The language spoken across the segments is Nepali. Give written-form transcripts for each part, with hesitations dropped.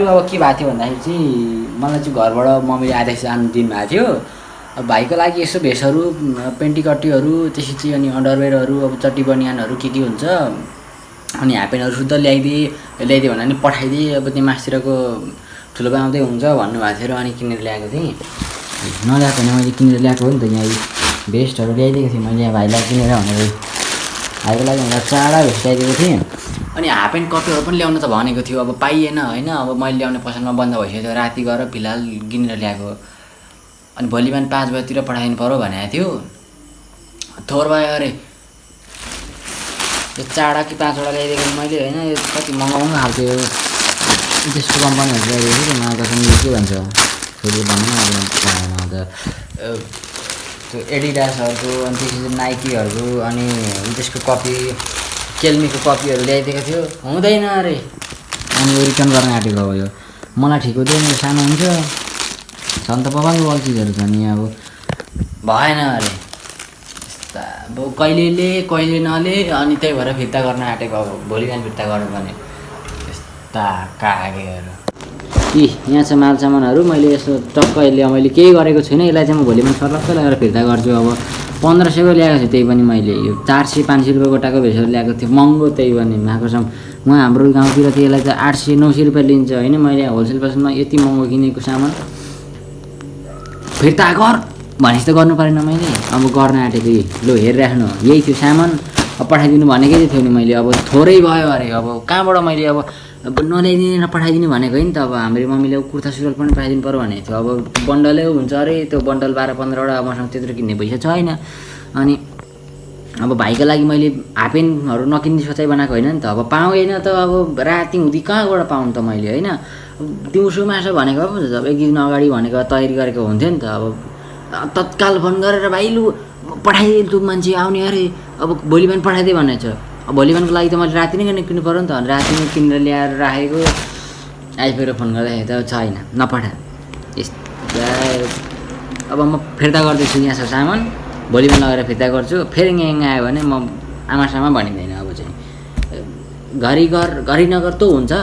अब के भएको थियो भन्दाखेरि चाहिँ मलाई चाहिँ घरबाट मम्मीले आदेश जानु दिनुभएको थियो। अब भाइको लागि यसो भेषहरू पेन्टिकट्टीहरू त्यसपछि अनि अन्डरवेयरहरू अब चट्टी बनियानहरू के हुन्छ अनि हाफपेन्टहरू शुद्ध ल्याइदिए भन्दा नि पठाइदिएँ। अब त्यहाँ मासतिरको ठुलो आउँदै हुन्छ भन्नुभएको थियो र अनि किनेर ल्याएको थिएँ। नल्याएको होइन मैले किनेर ल्याएको हो नि त। यहाँ भेस्टहरू ल्याइदिएको थिएँ मैले भाइलाई किनेर भनेर भाइको लागि भनेर चाडा भेस्ट ल्याइदिएको थिएँ। अनि हाफपेन्ट कपीहरू पनि ल्याउनु त भनेको थियो, अब पाइएन होइन। अब मैले ल्याउने पसलमा बन्द भइसक्यो थियो, राति गएर फिलहाल किनेर ल्याएको। अनि भोलि बिहान 5 बजीतिर पठाइदिनु पऱ्यो भनेको थियो। थोर भयो अरे यो चाडा कि 5वटा ल्याइदिएको मैले होइन। यो कति महँगो खालको त्यसको कम्पनीहरू ल्याइदिएको थियो। मलाई कसम के भन्छ फेरि भन्नु त त्यो एडिडासहरूको अनि त्यसपछि नाइकीहरूको अनि त्यसको कपी केल्मीको कपीहरू ल्याइदिएको थियो। हुँदैन अरे अनि यो रिटर्न गर्न आँटेको अब यो मलाई ठिक हुँदैन, यो सानो हुन्छ छन् त पपाको अल चिजहरू छ नि। अब भएन अरे अब कहिले नले अनि त्यही भएर फिर्ता गर्न आँटेको। अब भोलि बिहान फिर्ता गर्नुपर्ने यस्ता कागेहरू। यहाँ छ माल सामानहरू मैले यसो टक्क मैले केही गरेको छुइनँ। यसलाई चाहिँ म भोलि बिहान सर्लक्कै लगाएर फिर्ता गर्छु। अब 1500को ल्याएको छु, त्यही पनि मैले यो 400-500 रुपियाँ गोटाको भेषहरू ल्याएको थिएँ, महँगो। त्यही पनि माकोसम उहाँ हाम्रो गाउँतिर त यसलाई त 800-900 रुपियाँ लिन्छ होइन। मैले होलसेल पसलमा यति महँगो किनेको सामान फिर्ता गर भनेपछि त गर्नु परेन मैले। अब गर्न आँटेको लो हेरिराख्नु यही थियो सामान, अब पठाइदिनु भनेकै थियो नि मैले। अब थोरै भयो अरे अब कहाँबाट मैले अब नल्याइदिने नपठाइदिनु भनेको होइन त। अब हाम्रो मम्मीले कुर्ता सुरुवाल पनि पठाइदिनु पऱ्यो भनेको थियो। अब बन्डलै हुन्छ अरे त्यो बन्डल 12-15वटा मसँग त्यत्रो किन्ने पैसा छैन। अनि अब भाइको लागि मैले हाफपेन्टहरू नकिन्ने सोचाइ बनाएको होइन नि त। अब पाउँदैन त अब राति हुँदी कहाँबाट पाउनु त मैले होइन। दिउँसो मासु भनेको पो अब 1 दिन अगाडि भनेको तयारी गरेको हुन्थ्यो नि त। अब तत्काल फोन गरेर भाइ लु पठाइदिए तँ मान्छे आउने अरे अब भोलि बिहान पठाइदिए भनेको छ। अब भोलि बिहानको लागि त मैले राति नै किन्नु पऱ्यो नि त। राति नै किनेर ल्याएर राखेको आइपुगेर फोन गर्दाखेरि त छैन नपठा यस्ता। अब म फिर्ता गर्दैछु यहाँ छ सामान, भोलि बिहान लगेर फिर्ता गर्छु। फेरि यहाँ आयो भने म आमासामा भनिँदैन। अब चाहिँ घरि नगर त हुन्छ।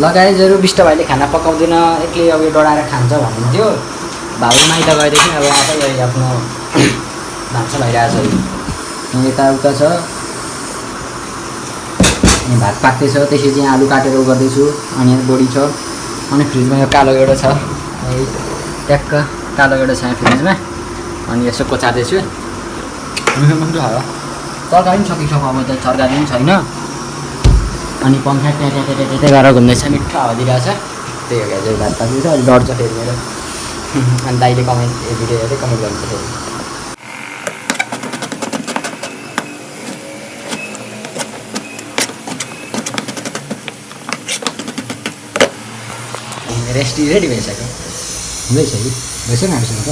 लगाइजहरू बिष्ट भाइले खाना पकाउँदैन एक्लै अब यो डढाएर खान्छ भन्नुहुन्थ्यो। भाउजू माइत गएदेखि अब आफै आफ्नो भान्सा भइरहेछ। यताउता छ अनि भात पाक्दैछ, त्यसपछि आलु काटेर गर्दैछु। अनि यहाँ बोडी छ अनि फ्रिजमा यो कालो एउटा छ, ट्याक्क कालो एउटा छ यहाँ फ्रिजमा। अनि यसो कोचार्दैछु। तरकारी पनि सकिसक्यो, अब त तरकारी पनि छैन। अनि पङ्खा ट्याट्याट्याट्याट्याट्या गरेर घुम्दैछ, मिठो हावा दिइरहेछ। त्यही हो क्या चाहिँ भात पाक्दैछ। अलि डढ्छ फेरि मेरो। अनि दाइले कमेन्ट भिडियो हेर्दै कमेन्ट गर्छ फेरि। रेडी भइसक्यो, हुँदैछ कि भइसक्यो नि हामीसँग त।